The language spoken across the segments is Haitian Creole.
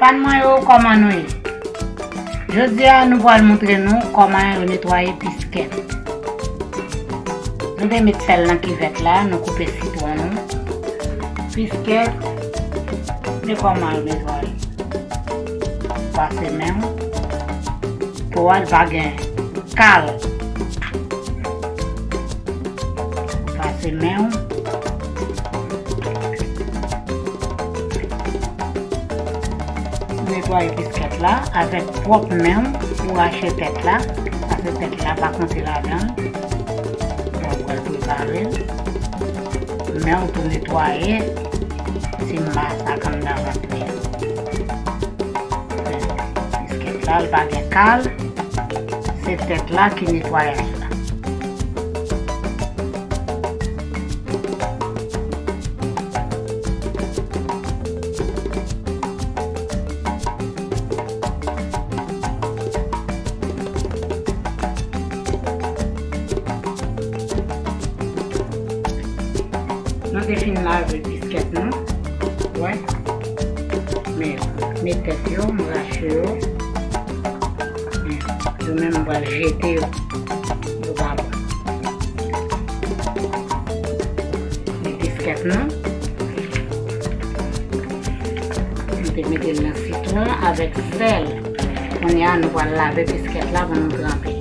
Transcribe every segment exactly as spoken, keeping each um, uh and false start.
Fan mwen yo, kòman nou ye? Jodi a, nou pral montre nou kòman yo netwaye piskèt. Nou te met sèl nan kivèt la, nou koupe sitwon nou. Piskèt, men kòman yo netwaye. Pase men w. Po a, l pa gen kal. Pase men w. Netwaye piskèt la avèk pwòp men w, ou rache tèt la, paske tèt la pa konte ladan l. Donk, ou pral prepare l. Men w tou netwaye ti mas ak anndan vant li a. Piskèt la, l pa gen kal, se tèt la ki netwayaj la. Nou te fin lave piskèt nou. Wè. Men, men tèt yo, m rache yo. Men, yo menm, m pral jete yo. Yo pa bon. Men piskèt nou. Nou te mete l nan sitwon avèk sèl. Kounye a, nou pral lave piskèt la pou nou tranpe.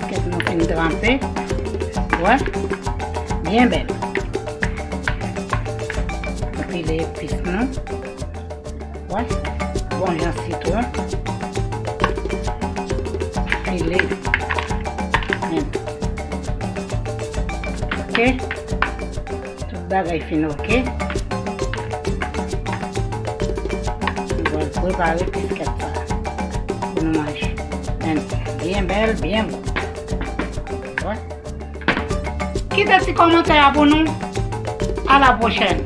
Piskèt nou fin tranpe. Wè. Byen bèl. Pile epis nou. Wè. Bon jan sitwon. Pile. Men. Ok. Tout bagay fin ok. Nou pral prepare piskèt sa pou nou manje. Men, byen bèl, byen bon. Wè. Kite ti kòmantè a pou nou. A la pwochèn.